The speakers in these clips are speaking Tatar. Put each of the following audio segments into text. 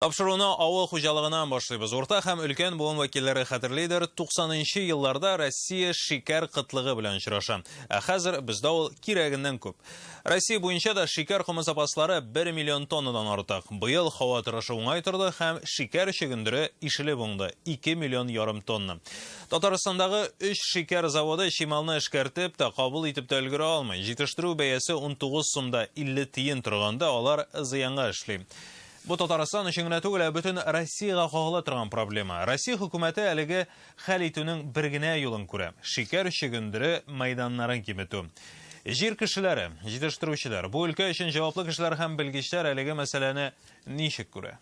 Тапшыруны авыл хуҗалыгыннан башлыйбыз. Урта һәм өлкән буын вәкилләре хәтерлидер, 90 нчы елларда Россия шикәр кытлыгы белән очраша. Ә хәзер бездә ул кирәгеннән күп. Россия буенча да шикәр комы запаслары 1 миллион тоннадан артык. Быел һава торышы уңай торды һәм шикәр чөгендере ишелеп уңды, 2 миллион ярым тонна. Татарстандагы өч шикәр заводы чималны эшкәртеп тә, кабул итеп тә өлгерә алмый. Җитештерү бәясе 19 сум да 50 тиен торганда алар зыянга эшли. Бу Татарстан өчен генә түгел, ә бөтен Россиягә кагыла торган проблема. Россия хөкүмәте әлеге хәл итүнең бер генә юлын күрә, шикәр чөгендере мәйданнарын киметү. Җир кешеләре, җитештерүчеләр, бу өлкә өчен җаваплы кешеләр һәм белгечләр әлеге мәсьәләне ничек күрә?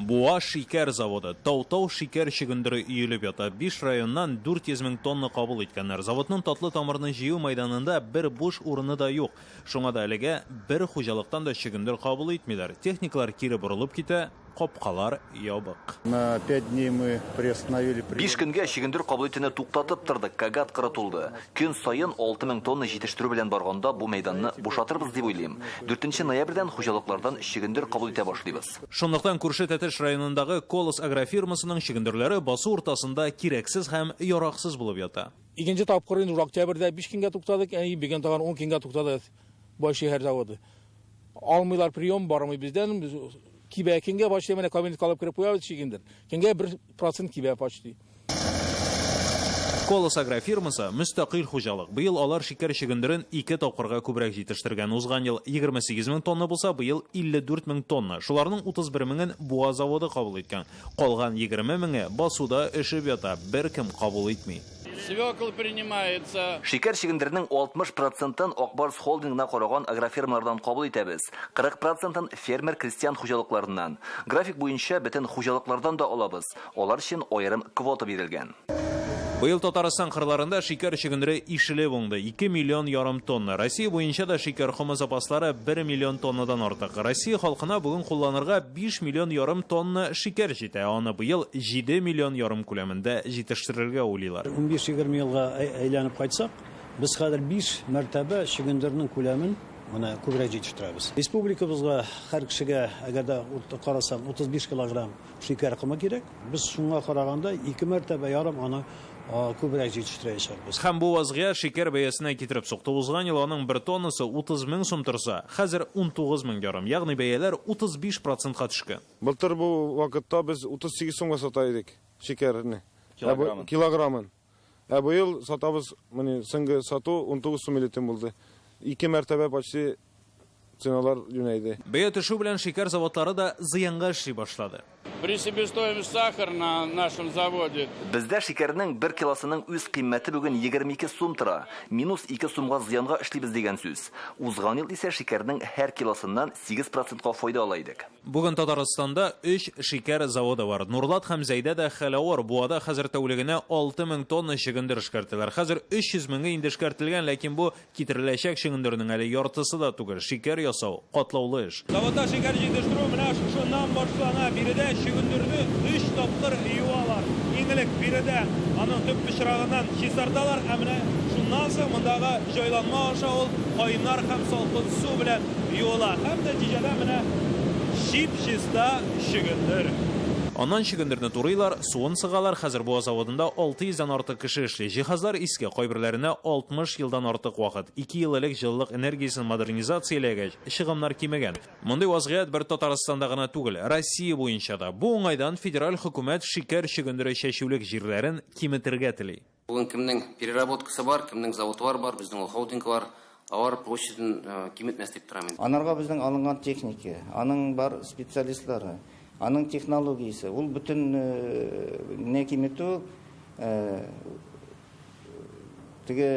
Буа шикәр заводы. Тау-тау шикәр чөгендере өелеп ята. Биш районнан 400 мең тонна кабул иткәннәр. Заводның татлы тамырны җыю мәйданында бер буш урыны да юк. Шуңа да әлегә бер хуҗалыктан да чөгендер кабул итмиләр. Техникалар кире борылып китә, капкалар ябык. На пять дней мы приостановили прием. Биш көнгә чөгендер кабул итүне туктатып тордык, кагат кыры тулды. Көн саен 6000 тонна җитештерү белән барганда бу мәйданны бушатырбыз дип уйлыйм. Дүртенче ноябрьдән хуҗалыклардан чөгендер кабул итә башлыйбыз. Шунлыктан күрше Тәтеш районындагы Колос агрофирмасының чөгендерләре басу уртасында кирәксез һәм яраксыз булып ята. Икенче тапкыр инде уже октябрьдә биш көнгә туктадык, әни бүген тагын ун көнгә туктады Бай шәһәр заводы. Алмыйлар прием, бармый бездән. Без кибә көнгә почти менә кабинетка алып кереп куябыз чөгендер. Көнгә 1% кибә почти. Колос агрофирмасы, мөстәкыйль хуҗалык. Быел алар шикәр чөгендерен ике тапкырга күбрәк җитештергән. Узган ел 28 мең тонна булса, быел 54 мең тонна. Шуларның 31 меңен Буа заводы кабул иткән. Калган 20 меңе басуда өшеп ята, беркем кабул итми. Свекла принимается. Шикәр чөгендеренең 60 процентын Ак Барс холдингына караган агрофирмалардан кабул итәбез, 40 процентын фермер-крестьян хуҗалыкларыннан. График буенча бөтен хуҗалыклардан да алабыз. Алар өчен аерым квота бирелгән. Быел Татарстан кырларында шикәр чөгендере ишелеп уңды, ике миллион ярым тонна. Россия буенча да шикәр комы запаслары бер миллион тоннадан артык. Россия халкына бүген кулланырга биш миллион ярым тонна шикәр җитә, ә аны быел җиде миллион ярым күләмендә җитештерергә уйлыйлар. Унбиш-егерме елга әйләнеп кайтсак, без хәзер биш мәртәбә чөгендернең күләмен менә күбрәк җитештерәбез. Республикабызга һәр кешегә, әгәр дә карасаң, 35 килограмм Шикәр комы кирәк. Без шуңа караганда ике мәртәбә ярым аны күбрәк җитештерәчәкбез. Һәм бу вазгыять шикәр бәясенә китереп сукты. Узган ел аның бер тоннасы 30 мең сум торса, хәзер 19 мең ярым, ягъни бәяләр 35 процентка төшкән. Былтыр бу вакытта без 38 сумга сата идек шикәрне. Килограммын. Килограммын. Ә быел сатабыз, менә соңгы сату 19 сум 50 тиен булды. Ике мәртәбә почти ценалар юнәйде. Бәя төшү белән шикәр заводлары да зыянга эшли башлады. При себестоимость сахара на нашем заводе. Бездә шикәрнең бер килосының үз кыйммәте бүген 22 сум тора. Минус ике сумга зыянга эшлибез дигән сүз. Узган ел исә шикәрнең һәр килосыннан 8 процентка файда ала идек. Бүген Татарстанда өч шикәр заводы бар. Нурлат һәм Зәйдә дә хәл авыр. Буада хәзер тәүлегенә 6000 тонна чөгендер эшкәртәләр. Хәзер 300 меңе инде эшкәртелгән, ләкин бу китереләчәк чөгендернең әле яртысы да түгел. Шикәр ясау, катлаулы эш. Заводта шикәр җитештерү менә шушыннан башлана. Биредә чөгендерне өч тапкыр юалар. Иң элек биредә аның төп пычрагыннан чистарталар, ә менә шуннан соң мондагы җайланма аша ул кайнар һәм салкын су белән юыла һәм нәтиҗәдә менә чип-чиста чөгендер. Аннан чөгендерне турыйлар, суын сыгалар. Хәзер Буа заводында 600 дән артык кеше эшли. Җиһазлар иске, кайберләренә 60 елдан артык вакыт. Ике ел элек җылылык энергиясен модернизацияләгәч, чыгымнар кимегән. Мондый вазгыять бер Татарстанда гына түгел, Россия буенча да. Бу уңайдан федераль хөкүмәт шикәр чөгендере чәчүлек җирләрен киметергә тели. Бүген кемнең переработкасы бар, кемнең заводлар бар, безнең ул холдинг бар, алар площаден киметмәс дип торам инде. Анарга безнең алынган техника, аның бар специалистлары, аның технологиясе, ул бөтен не киметү, теге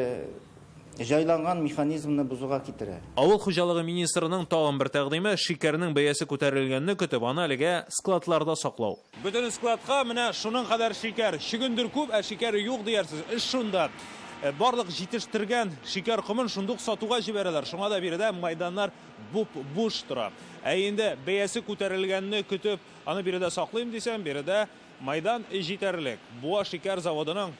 җайланган механизмны бозуга китерә. Авыл хуҗалыгы министрының тагын бер тәкъдиме, шикәрнең бәясе күтәрелгәнне көтеп, аны әлегә складларда саклау. Бөтен складка менә шуның кадәр шикәр. Чөгендер күп, ә шикәре юк диярсез. Эш шунда. Барлык җитештергән шикәр комын шундук сатуга җибәрәләр. Шуңа да биредә майданнар буп-буш тора. Ә инде бәясе күтәрелгәнне көтеп, аны биредә саклыйм дисәң, биредә майдан җитәрлек. Буа шикәр заводының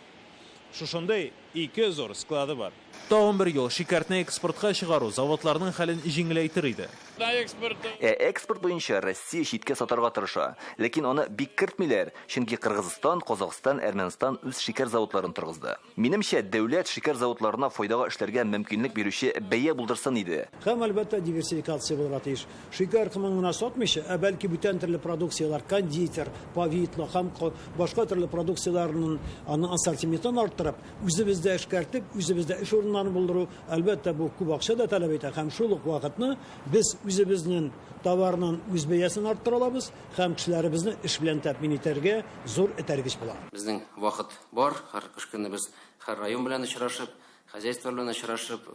шушындый ике зур склады бар. Тагын бер юл шикәртне экспортка чыгару заводларның хәлен җиңеләйтер иде. На экспорт. Ә экспорт буенча Россия читкә сатарга тырыша. Ләкин аны бик кертмиләр, чөнки Кыргызстан, Казахстан, Әрмәнстан үз шикәр заводларын торгызды. Минемчә, дәүләт шикәр заводларына файдага эшләргә мөмкинлек бирүче бәя булдырсын иде. Һәм, әлбәттә, диверсификация булырга тиеш. Шикәр комын гына сатмыйча, ә бәлки бүтән төрле продукцияләр, кондитер, повидло һәм башка төрле продукцияләрнең аның ассортиментын арттырып, үзебездә эшкәртеп, үзебездә эш урыннарын булдыру, әлбәттә, бу күп акча да таләп итә һәм шул ук вакытны без үзебезнең товарның үз бәясен арттыра алабыз һәм кешеләребезне эш белән тәэмин итәргә зур этәргеч була. Безнең вакыт бар, һәр кыш көне без һәр район белән очрашып, хозяйство белән очрашып,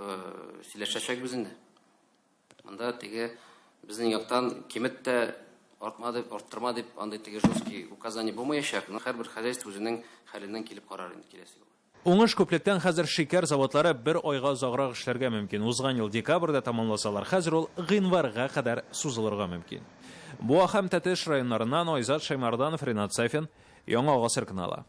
сөйләшәчәкбез инде. Монда теге безнең яктан кимет тә артма дип, арттырма дип, андый теге жесткий указание булмаячак. Но һәрбер хозяйство үзенең хәленнән килеп карар инде киләсе елга. Уңыш күплектән хәзер шикәр заводлары бер айга озаграк эшләргә мөмкин. Узган ел декабрьдә тәмамласалар, хәзер ул гыйнварга кадәр сузылырга мөмкин. Буа һәм Тәтеш районнарыннан Айзат Шаймарданов, Ринат Сафин, Яңа Гасыр каналы.